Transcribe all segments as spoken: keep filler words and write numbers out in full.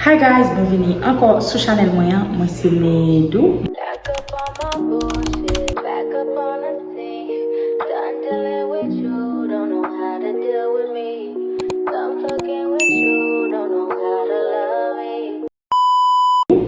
Hi guys, byenvini ankò sou chanèl mwen an. Mwen se Medou. Back up on my bullshit, back up on the scene. Done dealing with you, don't know how to deal with me. Done fucking with you, don't know how to love me.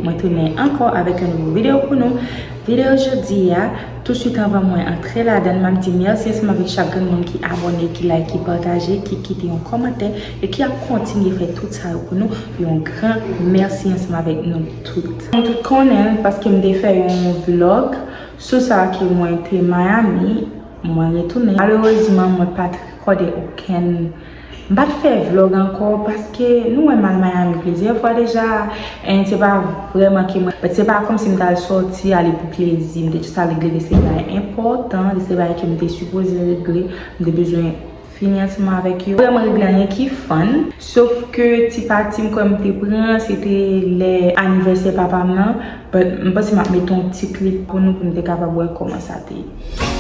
Mwen tounen ankò avèk yon nouvo videyo pou nou. Videyo jodi a, touswit anvan mwen antre ladan l, m ap di mèsi ansanm avèk chak grenn moun ki abòne, ki like, ki pataje, ki kite yon kòmantè e ki ap kontinye fè tout sa yo pou nou. Yon gran mèsi ansanm avèk nou tout. Nou tout konnen l paske m te fè yon vlog sou sa ke mwen te Miami, mwen retounen. Malerezman, mwen pa t rekòde okenn M pa t fè vlog ankò paske nou wè m al Miami plizyè fwa deja, and se pa vrèman ke mwen, but se pa kòmsi m t al sòti ale pou plezi, m te jis al regle de seri bagay enpòtan, de seri bagay ke m te sipoze regle, m te bezwen fini ansanm avèk yo. Vrèman regle anyen ki fun, sof ke ti pati m kwè m te pran, se te lè anivèsè papa m nan, but m panse m ap mete yon ti klip pou nou, pou nou te kapab wè kòman sa te ye.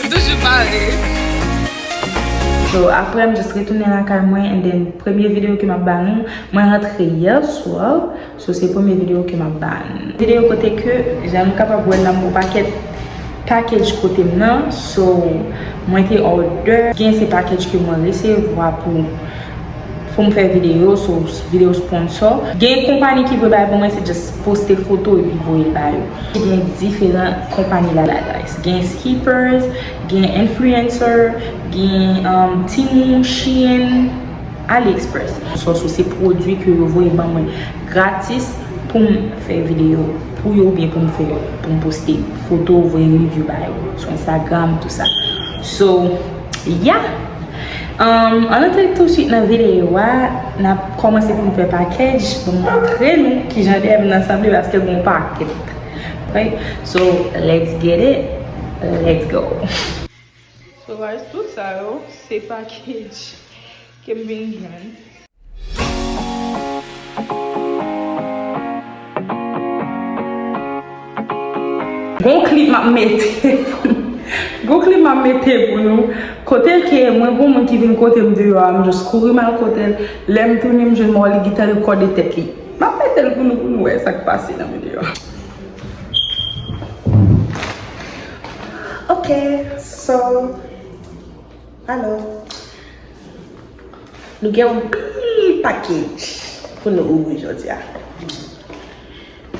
Toujou pare. So, apre, m just retounen lakay mwen, and then, premye videyo ke m ap ba nou, mwen rantre yè swa, so, se premye videyo ke m ap ba nou. Videyo kote ke, jan nou kapab wè nan yon pakèt package kote m nan, so, mwen te order, gen se package ke mwen resevwa pou pou m fè videyo, so, videyo sponsor. Gen konpayi ki vle bay pou mwen, se just poste foto epi voye l ba yo. Gen diferan konpayi la, la, guys. Gen Skippers, gen Influencer, gen um, Temu, Shein, AliExpress. So, so se pwodui ke yo voye ban mwen gratis pou m fè videyo pou yo oubyen pou m fè, pou m poste foto, voye review ba yo sou Instagram, tout sa. So, yeah. Um, ann antre touswit nan videyo a, n ap kòmanse pou n fè package, pou m montre nou kijan dèyè m nan sanble paske gon pakèt. Right? So, let's get it. Let's go. So, guys, tout sa yo, se package ke m vin jwenn. Gon klip m ap mete pou nou. Gon klip m ap mete pou nou. Kote ke mwen gon moun ki vin kote m deyò a, m just kouri m al kote l. Lè m tounen, m jwenn Molly gentan rekòde tèt li. M ap mete l pou nou, pou nou wè sa k pase nan videyo a. Ok, so, alo. Nou gen yon pil package pou nou ouvri jodi a.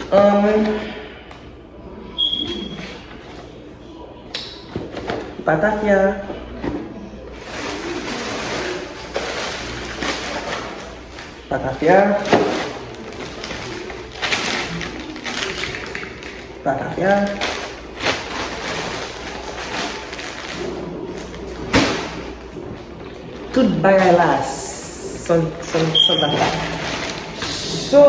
Um, patafya. Patafya. Patafya. Tout bagay la san, san, san patafya. So,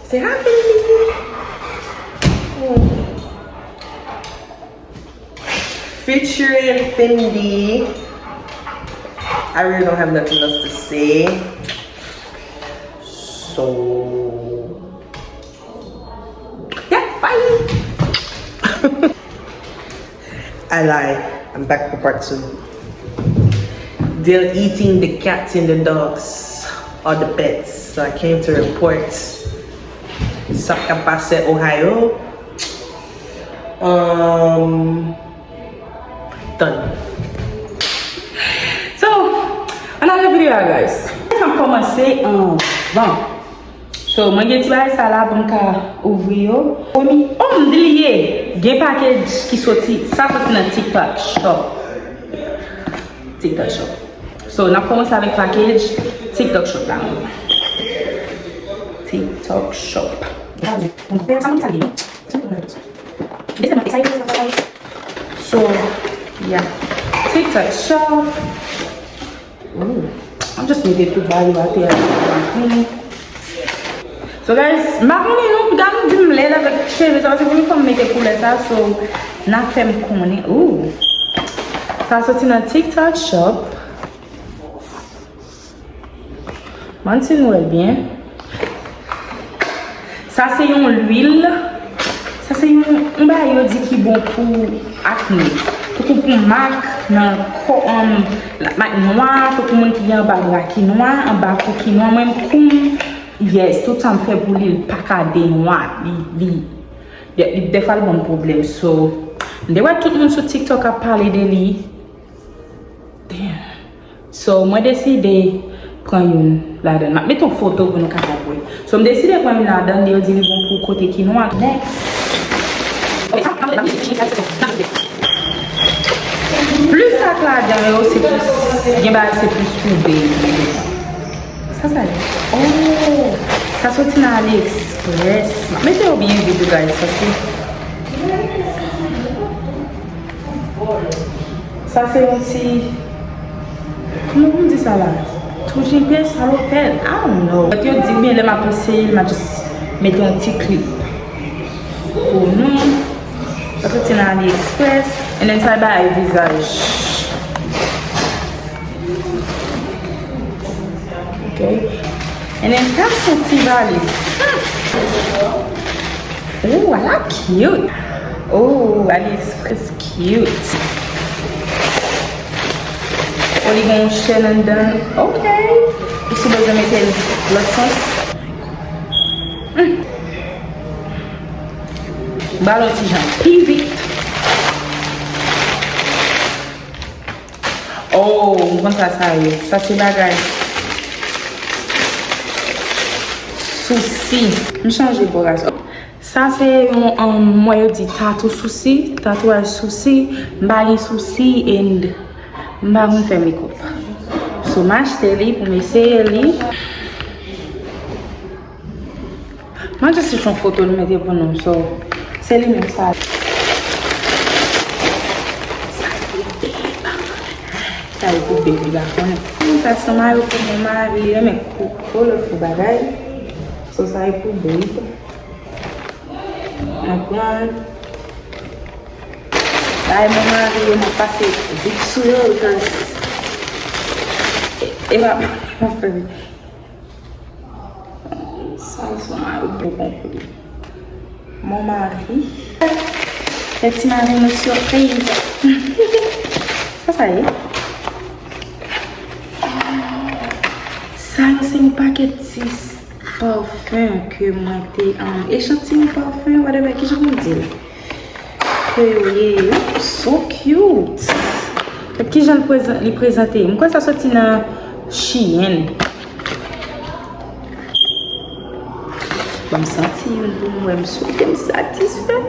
se happy. Hmm. Featuring Fendi. I really don't have nothing else to say. So, yeah, bye. I lie. I'm back for part two. They're eating the cats and the dogs, all the pets. So I came to report sa k ap pase Ohio. Um, done. So, another video, guys. Sa m kòmanse anvan. So, mwen gen ti bagay sa la pou m ka ouvri yo. Premye, oh, m bliye. Gen package ki soti, sa soti nan TikTok Shop. TikTok Shop. So, n ap kòmanse avèk package TikTok Shop la. TikTok Shop. So, yeah. TikTok Shop. Ooh. M just mete tout bagay yo atè a. So guys, m pa konnen non, piga nou di m lèd avèk cheve sa, se premye fwa m mete koulè sa, so n a fè m konnen. Ooh. Sa soti nan TikTok Shop. Mwen si nou wè l byen. Sa se yon lwil. Sa se yon, yon bagay yo di ki bon pou akne. Tankou pou mak nan kò, um, mak nwa, tankou moun ki gen anba bra ki nwa, anba kou ki nwa. Mwen kou m, yes, tout sa m fè pou li, li pa ka denwa. Li, li, li, li, dèfwa l ban m pwoblèm. So, m te wè tout moun sou TikTok ap pale de li. Damn. So, mwen deside pran youn ladan. M ap mete yon foto pou nou kapab wè. So, m deside pran youn ladan, yo di li bon pou kote ki nwa. Next. Plis sa k ladan yo, se plis, gen bagay se plis pou baby. Sa, sa ye? Oh, sa soti nan AliExpress. M ap mete yo byen vit, guys, paske Sa se yon ti, kòman pou m di sa la? Tou J P salopèl, I don't know. Yo di byen lè m ap eseye l, m a just mete yon ti klip pou nou. Sa soti nan AliExpress. And then sa e bagay vizaj. Ok. And then sa se ti valiz. Hmm. Ooh, I like cute. Ooh, AliExpress cute. O, li gen yon chèn anndan. Ok. Ou sipoze mete l lòt sans. Hmm. Ba l yon ti jan pi vit. Oh, m konn sa sa ye. Sa se bagay sousi. M chanje bò ras. Sa se yon, um, mwen yo di tatou sousi, tatouaj sousi. M pa gen sousi and m pa konn fè makeup. So, m achte li pou m eseye li. Mwen just se yon foto li mete pou nou, so, se li menm sa. Sa e pou baby, sa e pou baby, pa konnen. Sa se mayo pou mwen, mari, li renmen kou, kolè fou bagay. So, sa e pou baby. Mwen pran l. Bay mwen mari yo, mwen pase vit sou yo, because e, e pa mwen fè. Sa se yon mayo pou konpli. Mon mari. Fè ti mari nou sipriz. Sa, sa ye? Sa yo se yon pakèt ti parfum ke mwen te, um, echantiyon parfum, whatever, kijan pou m di l? Ke yo ye, ooh, so cute. Gad kijan l prezan-, li prezante. M kwè sa soti nan Shein. Ban m santi youn pou m wè, m swete m satisfè.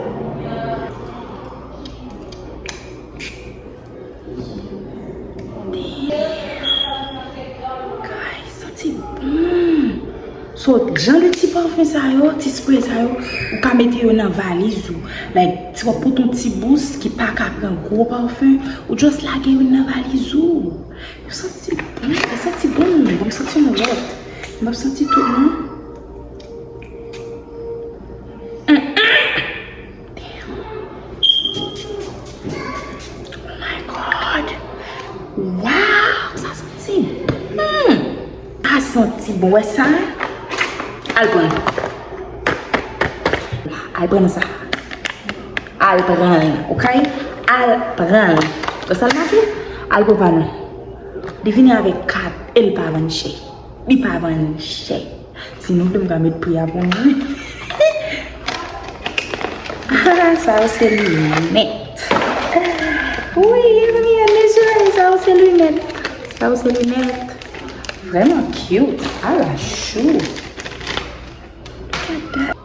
Damn. Guys, santi bon. So, jan de ti parfum sa yo, ti spray sa yo, ou ka mete yo nan valiz ou. Like, si w ap pote yon ti bous ki pa ka pran gwo parfum, ou just lage youn nan valiz ou. Yo santi bon, yo santi bon, bon, santi yon lòt. M ap santi tout, non? Mm, mm. Damn. Oh my God. Wow, sa santi. Hmm. Sa santi bon. Wè sa? Al pran. Al pran sa. Al pran, ok? Al pran. Wè sa l make? Al pran pa nou. Li vini avèk kat e l pa vann chè. Li pa vann chè. Si nou vle m ka met pri a pou nou. Ah, sa yo se linèt. Wi, mezanmi, sa yo se linèt. Sa yo se linèt. Vrèman cute. Ala chou. Look at that.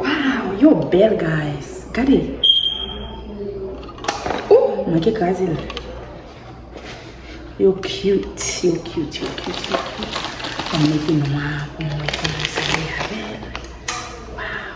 Wow, yo bèl, guys. Gade. Ooh, manke kraze l. Yo cute, yo cute, yo cute, yo cute. Ann mete nwa pou m wè kòman sa ye avè l. Wow.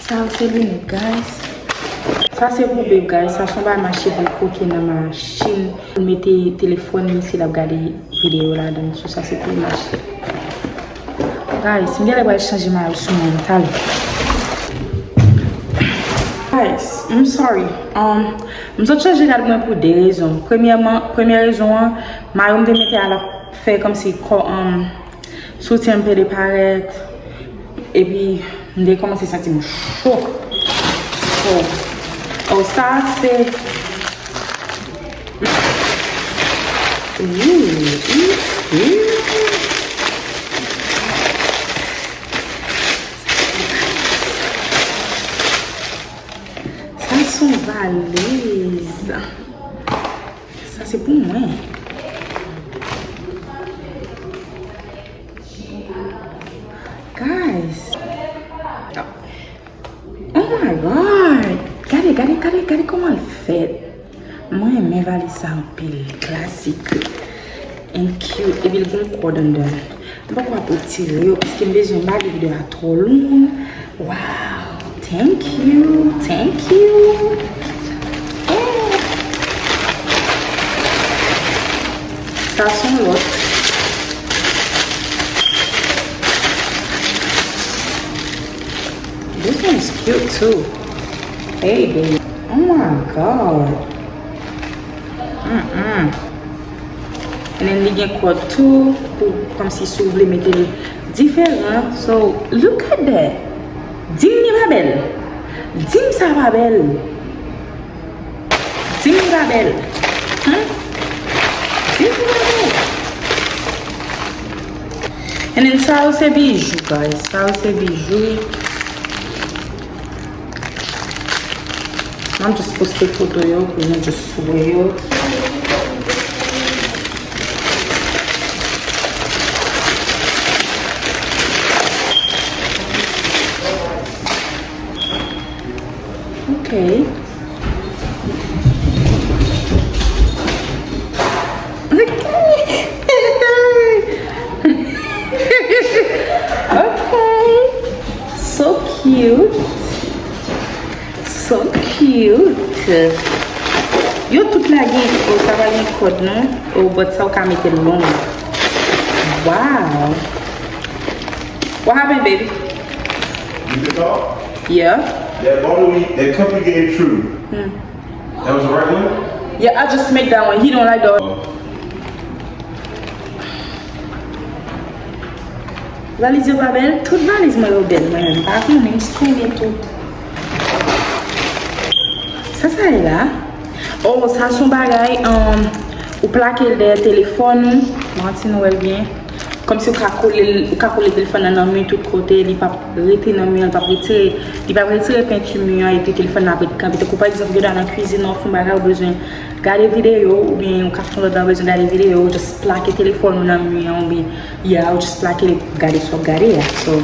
Sa yo se linèt, guys. Sa se pou babe, guys. Sa se yon bagay m achte pou l koke nan machin. Pou l mete telefòn li si l ap gade videyo ladan l. So, sa se pou l achte. Guys, m genlè pral chanje mayo sou mwen, talè. Guys, I'm sorry. Um, m sot chanje rad mwen pou de rezon. Premyèman, premyè rezon an, mayo m te mete a l ap fè kòmsi kò, um, soutyen m pede parèt. Epi, m te kòmanse santi m cho. So, oh, sa se, ooh, ooh, ooh. Sa se yon valiz. Sa se pou mwen. Guys. Oh my God. Gade, gade, gade, gade kòman l fèt. Mwen renmen valiz sa anpil. Klasik. And cute. Epi l gen kòd anndan. M poko ap retire yo, paske m bezwen, m pa vle videyo a twò long. Wow, thank you, thank you. Yeah. Sa se yon lòt. This one is cute too. Hey, babe. Oh my God. Mm-mm. And then li gen kòd tou, pou, kòmsi si w vle mete l diferan. So, look at that. Di m li pa bèl. Di m sa pa bèl. Di m li pa bèl. Hmm? Di m li pa bèl. And then sa yo se bijou, guys. Sa yo se bijou. M ap just poste foto yo pou nou just wè yo. Ok. Ok. Ok. So cute. So cute. Yo tout la gen, oh, sa pa gen kòd non. Oh, but sa w ka mete l long. Wow. What happened, baby? You can talk? Yeah. That bottle, that company gave true. Hmm. That was the right one? Yeah, I just make that one. He don't like the. Valiz yo pa bèl? Tout valiz mwen yo bèl, mwen menm. M pa konnen, m just renmen tout. Sa, sa ye la? Oh, sa se yon bagay, um, ou plake l dèyè telefòn ou. Manti nou wè l byen. Kòmsi ou ka kole l, ou ka kole telefòn nan nan mi tout kote, li p ap rete nan mi an, li p ap retire, li p ap retire penti mi an, epi telefòn nan ap ret kanpe. Tankou pa egzanp, gen dwa nan kwizin nan, ou fè yon bagay, ou bezwen gade videyo, oubyen ou ka fè yon lòt bagay, ou bezwen gade videyo, ou just plake telefòn ou nan mi an, oubyen, yeah, ou just plake li, gade sa w ap gade a. So,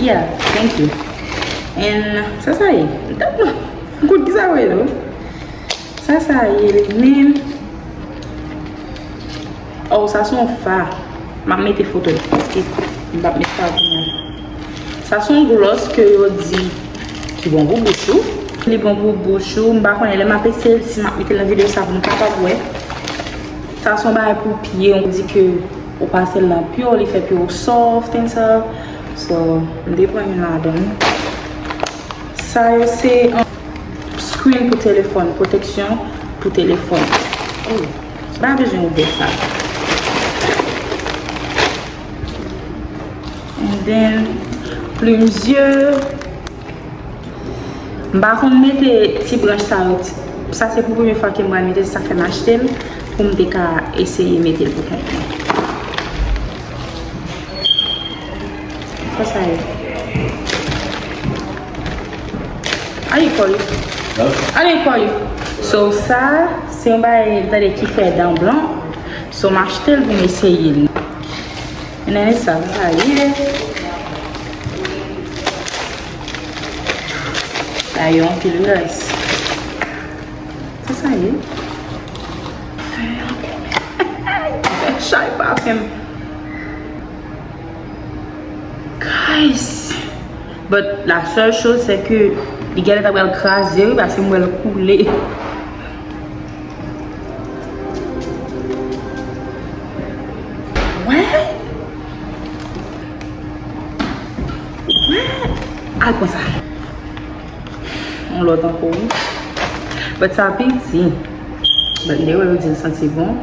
yeah, thank you. And, sa sa ye? Kout ki sa w ye, non? Sa sa ye li menm? Oh, sa se yon fa. M ap mete foto l, paske m p ap met fa kounye a. Sa se yon gloss ke yo di ki bon pou bouch ou. Li bon pou bouch ou. M pa konnen, lè m ap eseye l, si m ap mete l nan videyo sa pou nou kapab wè. Sa se yon bagay pou pye, yo di ke ou pase l nan pye w, li fè pye w soft and stuff. So, m te pran youn ladan. Sa yo se, um, screen pou telefòn, pwoteksyon pou telefòn. Oh, pa bezwen ouvè sa. And then, plim zye. M pa konn mete ti branch sa yo, ti, Sa se pou premye fwa ke m pral mete l, se sa k fè m achte l, pou m te ka eseye mete l pou kont mwen. Sa sa ye? How you call it? Huh? How you call it? So, sa, se yon bagay, tande, ki fè dan blan. So, m achte l pou m eseye l. Men sa, sa ye. Sa yo anpil grès. Sa sa ye? Fè chay pa fè m. Guys! But la seule chose, c'est que li genlè ta pral kraze, wi, paske m wè l koule. Wè? Wè? Al pran sa. Yon lòt ankò, wi. But sa piti. But m te wè yo di l santi bon.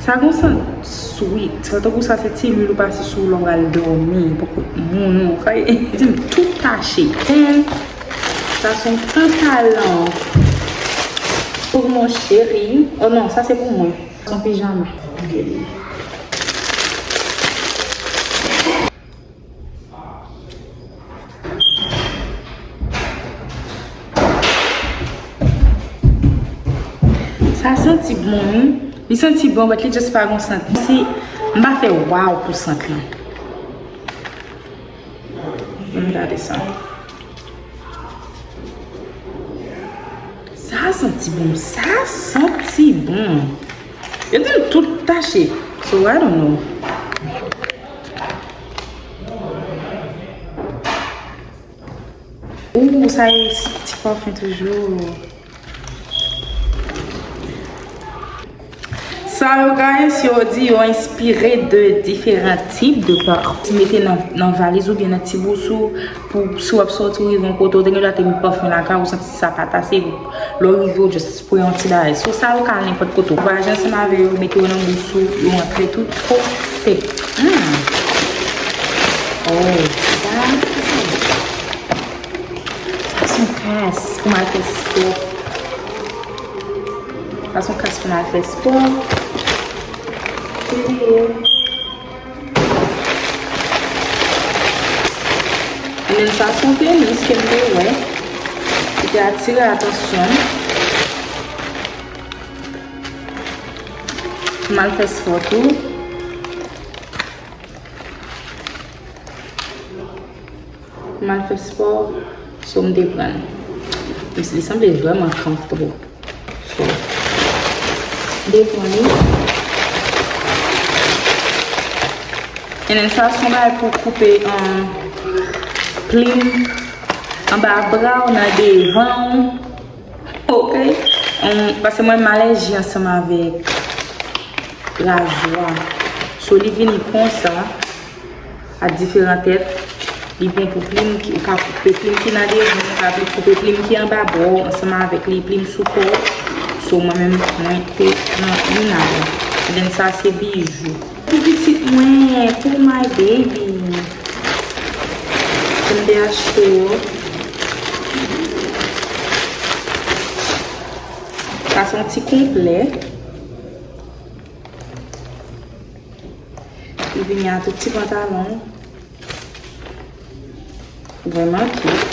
Sa gon sant sweet. Sa tankou sa se ti lwil ou pase sou lè w al dòmi. Poko moun ou kay di m tout tache. Pen. Sa se yon pantalon pou mon chéri. Oh non, sa se pou mwen. Son pijama. Sa santi bon, wi. Li santi bon, but li just pa gon sant. Si, m pa fè wow pou sant lan. Ann gade sa. Sa santi bon, sa santi bon. Yo di m tout tache. So, I don't know. Ooh, sa e ti pafen toujou. Sa yo, guys, yo di yo enspire de diferan tip de pafen. Mete nan, nan valiz oubyen nan ti bous ou pou si w ap sòti ou rive yon kote, ou te gen dwa te met pafen lakay ou, santi sa pa t ase, lè w rive ou just spray yon ti bagay. So, sa yo ka al nenpòt kote. Ou voyaje ansanm avè yo, mete yo nan bous ou, yo antre tout kote. Hmm. Oh, sa, sa se yon kas pou m al fè spò. Sa se yon kas pou m al fè spò. Period. And then sa se yon tenis ke m te wè. Ki te atire atansyon m. M al fè spò tou. M al fè spò, so m te pran l. Li sanble vrèman comfortable. So, m te pran li. And then sa se yon bagay pou koupe, um, plim anba bra w, nan devan w. Ok? Um, paske mwen m alèji ansanm avèk razwa. So, li vini konsa. Ak diferan tèt. Li bon pou plim ki, ou ka koupe plim ki nan devan, ou ka koupe plim ki anba bò, ansanm avèk li, plim sou kò. So, mwen menm, mwen te pran youn avè. And then sa se bijou. Pou pitit mwen, pou my baby. Ke m te achte yo. Sa se yon ti konplè. Li vini a tout ti pantalon. Vrèman cute.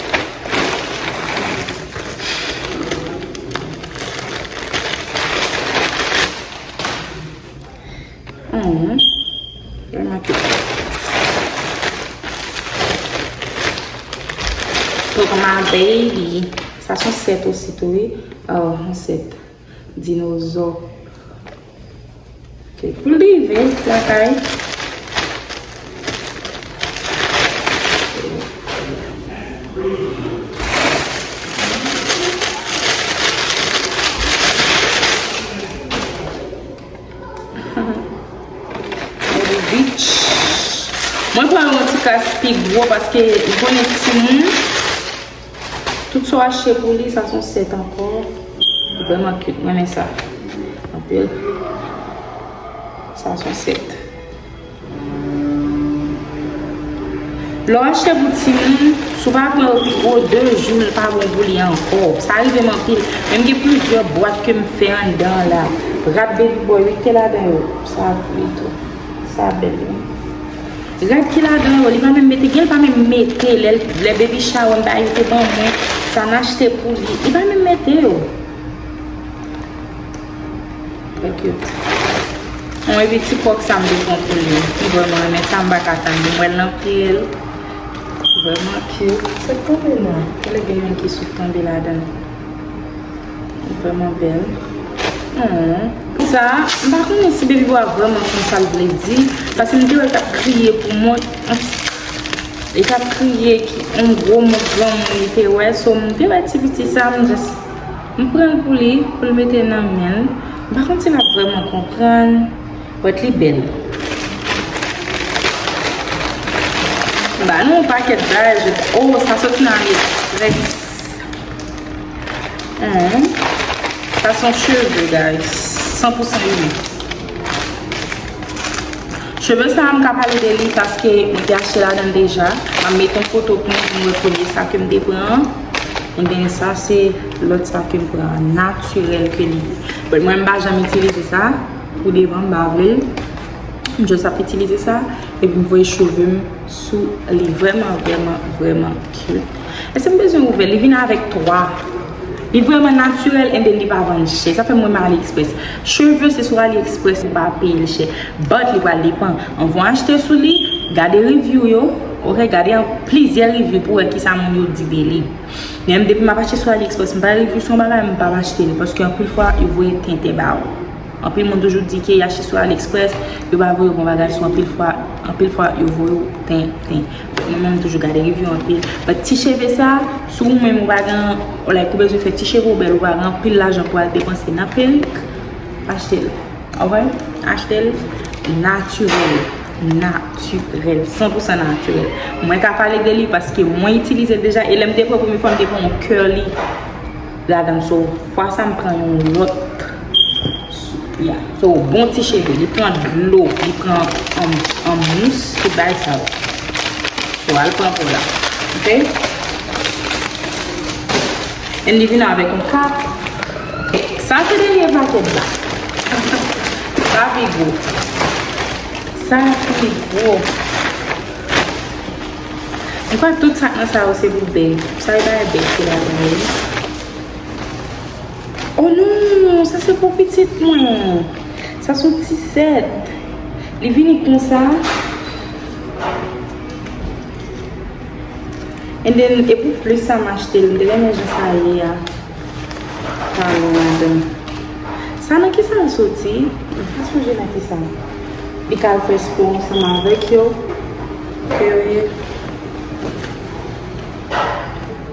Hmm. Vrèman cute. Pour my baby. Sa se yon sèt osi tou, wi. Oh, yon sèt. Dinozò. Ok, pou l rive lakay. Mwen pran yon ti kas pi gwo paske ou konnen timoun. Tout sa w achte pou li, sa se yon sèt ankò. Vrèman cute, mwen renmen sa anpil. Sa se yon sèt. Lè w achte pou timoun, Si w pa pran yo pi gwo, de jou, l pa bon pou li ankò. Sa rive m anpil. Men m gen plizyè bwat ke m fè anndan la. Rad Baby Boy, wi, ki te ladan yo. Sa wi tou. Sa bèl, wi. Rad ki ladan yo, li pa menm mete, gen l pa menm mete. Lè, lè Baby Shower, m ba yo te ban mwen, sa m achte pou li. Li pa menm mete yo. Trè cute. Bon, epi ti kòk sa m te pran pou li. M vrèman renmen sa, m pa ka tann li. M wè l nan pye l. Vrèman cute. Sa k tonbe la? Tande gen youn ki sot tonbe ladan l. Vrèman bèl. Hmm. Sa, m pa konnen si Baby Boy a vrèman konn sa l vle di. Paske m te wè l t ap kriye pou mwen. Li t ap kriye ki yon gwo mont granmoun li te wè. So, m te wè ti piti sa, m just, m pran l pou li, pou l mete nan men l. M pa konn si l ap vrèman konprann. But li bèl. M ba nou yon pakèt bagay, je, oh, sa soti nan AliExpress. Hmm. Sa se yon cheve, guys. San pou san inik. Cheve sa a, m ka pale de li paske mwen te achte ladan l deja. M ap met yon foto pou nou, pou nou wè premye sa ke m te pran an. Ebyen, sa se lòt sa ke m pran an, natirèl ke li ye. But mwen, m pa janm itilize sa. Pou devan, m pa vle l. M just ap itilize sa. Epi m voye cheve m sou li. Vrèman, vrèman, vrèman cute. Èske m bezwen ouvè l? Li vin avèk twa. Li vrèman natirèl and then li pa vann chè. Sa fè m renmen AliExpress. Cheve se sou AliExpress ou pa peye l chè. But li pral depan. Anvan w achte sou li, gade review yo. Ok, gade an plizyè review pou wè kisa moun yo di de li. Men depi m ap achte sou AliExpress, m pa review sou yon bagay, m p ap achte li. Paske anpil fwa, yo voye tenten ba ou. Anpil moun toujou di ke y achte sou AliExpress, yo pa voye w bon bagay, so anpil fwa, anpil fwa yo voye w tenten. Mwen menm, m toujou gade review anpil. But ti cheve sa, si ou menm ou pa gen, like, ou bezwen fè ti cheve w bèl, ou pa gen anpil lajan pou al depanse nan perik, achte l. Ok? Achte l natirèl. Natirèl. San pou san natirèl. Mwen ka pale de li paske mwen itilize l deja. E lè m te pran premye fwa, m te pran yon curly ladan l. So, fwa sa, m pran yon lòt. Yeah. So, bon ti cheve. Li pran dlo, li pran an, an mous, tout bagay sa yo. So, al pran pou la. Ok? And li vin avèk yon kap. Sa se dènye pakèt la. Sa pi gwo. Sa pi gwo. M kwè tout sa k nan sa yo se pou bèg. Sa e bagay bèg ki ladan yo. Oh non, sa se pou pitit mwen. Sa se yon ti sèt. Li vini konsa. And then, e pou plis sa m achte l, m te renmen jan sa ye a. Talon ladan. Sa nan ki sa l soti? M pa sonje nan ki sa. Li ka al fè spò ansanm avèk yo. Period.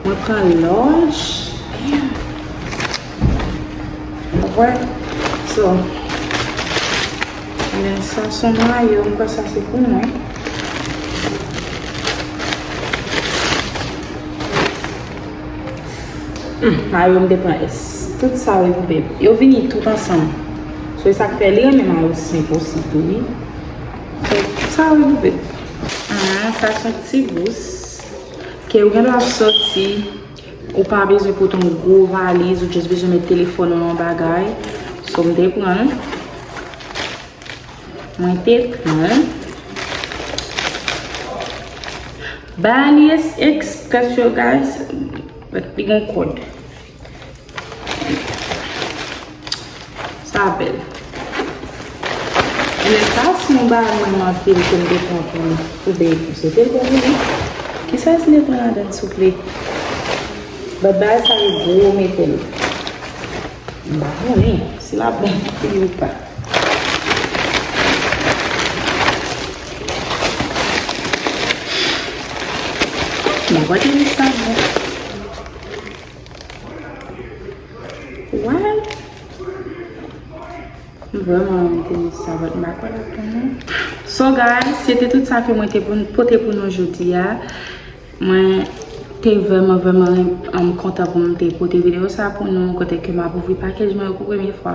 Mwen pran large. Damn. Ou wè? So, men sa se yon mayo, m kwè sa se pou mwen. Hmm, mayo m te pran S. Tout sa yo pou bebe. Yo vini tout ansanm. So, e sa k fè li renmen mayo senp osi tou, wi. So, tout sa yo pou bebe. Ah, sa se yon ti bous. Ke ou gen dwa soti. Ou pa bezwen pote yon gwo valiz, ou just bezwen met telefòn ou nan bagay. So, m te pran l. Mwen te pran l. Bagay li es-, express yo, guys. But li gon kòd. Sa bèl. Ebyen, sa se yon bagay mwen anpil ke m te pran pou, pou bebe. Se te bèl, wi. Kisa se te pran ladan, souple? But bagay sa yo gwo, mete l. M pa konnen si l ap bon pou li ou pa. M pa kwè ke li sa bon. What? M vrèman renmen tenis sa, but m pa kwè l ap bon non. So guys, se te tout sa ke mwen te pou, pote pou nou jodi a. Mwen, Te vrèman, vrèman, um, kontan pou m te pote videyo sa pou nou, kote ke m ap ouvri pakèj mwen yo pou premye fwa,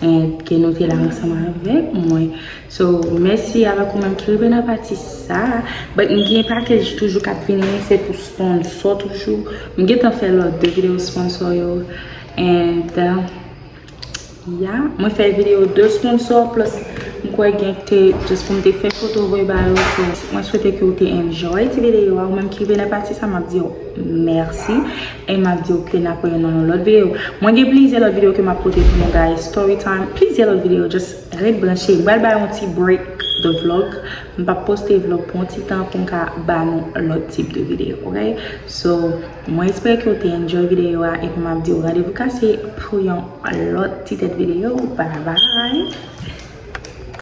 and ke nou te la ansanm avèk mwen. So, mèsi avèk ou menm ki rive nan pati sa. But m gen pakèj toujou k ap vini, se pou sponsor toujou. M gentan fè lòt de videyo sponsor yo. And, uh, Ya, mwen fè videyo de sponsor, plus m kwè gen te just pou m te fè foto voye ba yo. So, mwen swete ke w te enjoy ti videyo a. Ou menm ki rive nan pati sa, m ap di w mèsi. E m ap di w ke n ap wè nan yon lòt videyo. Mwen gen plizyè lòt videyo ke m ap pote pou nou, guys. Story time, plizyè lòt videyo. Just ret branche. M pral ba yon ti break de vlog. M p ap poste vlog pou yon ti tan pou m ka ba nou lòt tip de videyo, ok? So, mwen espere ke w te enjoy videyo a. Epi m ap di w randevou kase pou yon lòt ti tèt videyo. Bye bye.